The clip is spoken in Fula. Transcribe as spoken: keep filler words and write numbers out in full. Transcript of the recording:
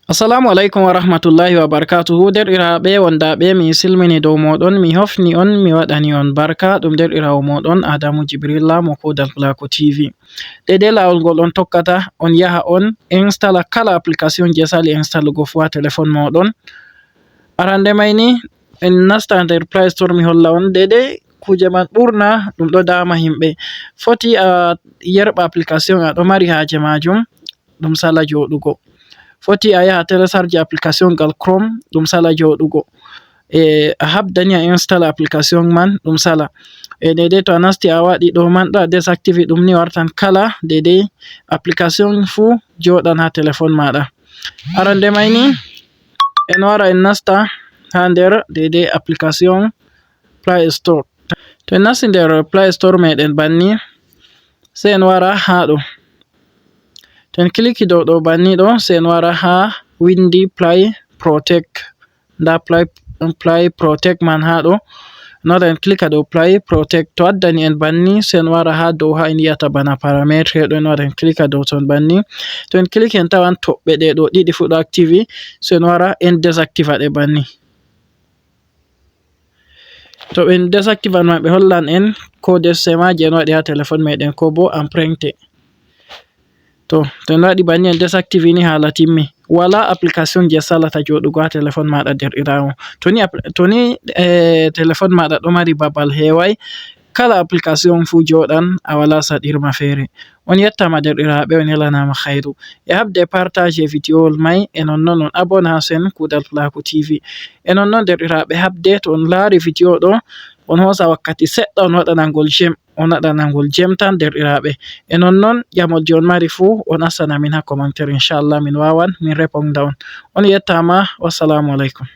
Assalamu alaikum wa rahmatullahi wa barakatuhu. Derɗiraaɓe wondaaɓe, mi silmini dow mooɗon, mi hofni on, mi waɗani on barka. Ɗum derɗiraawo mooɗon Adamu Jibrilla mo Kuudal Pulaaku T V. Deydey laawol ngol on tokkata, on yaha on installa kala application je sali installugo fuu haa telefon mooɗon. Arande may ni, en nasta nder Play Store, mi holla on deydey kuuje man ɓurna ɗum ɗo daama himɓe. Foti a yerɓa application a ɗo mari haaje maajum, ɗum sala jooɗugo. Foti a yaha a télécharge application gal Chrome, ɗum sala jooɗugo. E, a habdani a installa application man, ɗum sala. E, deydey to a nasti a waɗi ɗo man, ɗo a désactivé ɗum ni wartan kala, deydey application fuu jooɗan haa telefon maaɗa. Arande may ni, en wara en nasta haa nder deydey application Play Store. To en nasti nder Play Store meɗen banni, sey en wara haa ɗo. To en clique dow ɗo banni ɗo, sey en wara haa windi Play Protect. Nda Play, Play Protect man haa ɗo. En wara en clique dow Play Protect. To addani en banni, sey en wara haa dow haa en yi'ata bana paramètre ɗo, en wara en clique dow ton banni. To en clique en tawan toɓɓe ɗe ɗo ɗiɗi fuu ɗo active, sey en wara en désactiva ɗe banni. To ɓe désactivan man, ɓe hollan en ko des sema je en waɗi haa telefon meɗen, ko bo empreinte. To, to en waɗi banni en désactivi ni, haala timmi. Wala application je salata jooɗugo haa telefon maaɗa derɗiraawo. To ni app-, to ni, eh, telefon maaɗa ɗo mari babal heeway, kala application fuu jooɗan, a wala saɗirma feere. On yettama derɗiraaɓe, on yelanama khairu. E habde partage vidéo may, e nonnon on abonne haa sen Kuudal Pulaaku T V. E nonnon derɗiraaɓe, habde to on laari vidéo ɗo, on hoosa wakkati seɗɗa on waɗana ngol j'aime, on waɗana ngol j'aime tan derɗiraaɓe. E nonnon ƴamol je on mari fuu, on asana min haa commentaire, inchallah min wawan min réponda on. On yettama, wassalamu alaikum.